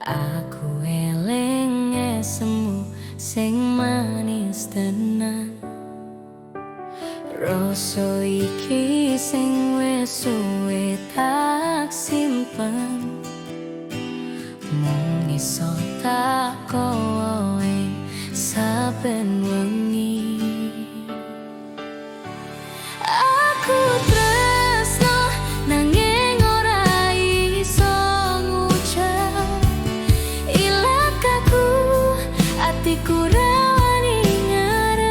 Aku eling esemu sing manis tenan. Rasa iki sing wis suwe tak simpen, mung iso tak gawa ing saben wengi. Aku tresno nanging ora iso ngucap. Ilat kaku atiku ra wani ngarep.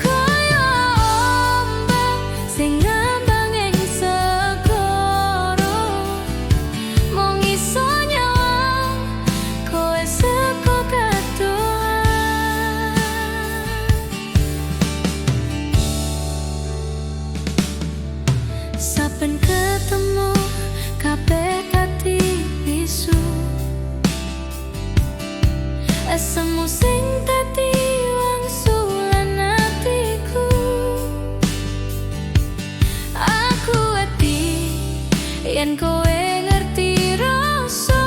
Kaya ombak sing ngambang ing segara, mung iso nyawang kowe saka kadohan. Saben ketemu kabeh dadi bisu. Esemu sing dadi wangsulan atiku. Aku wedi yen kowe ngerti rasa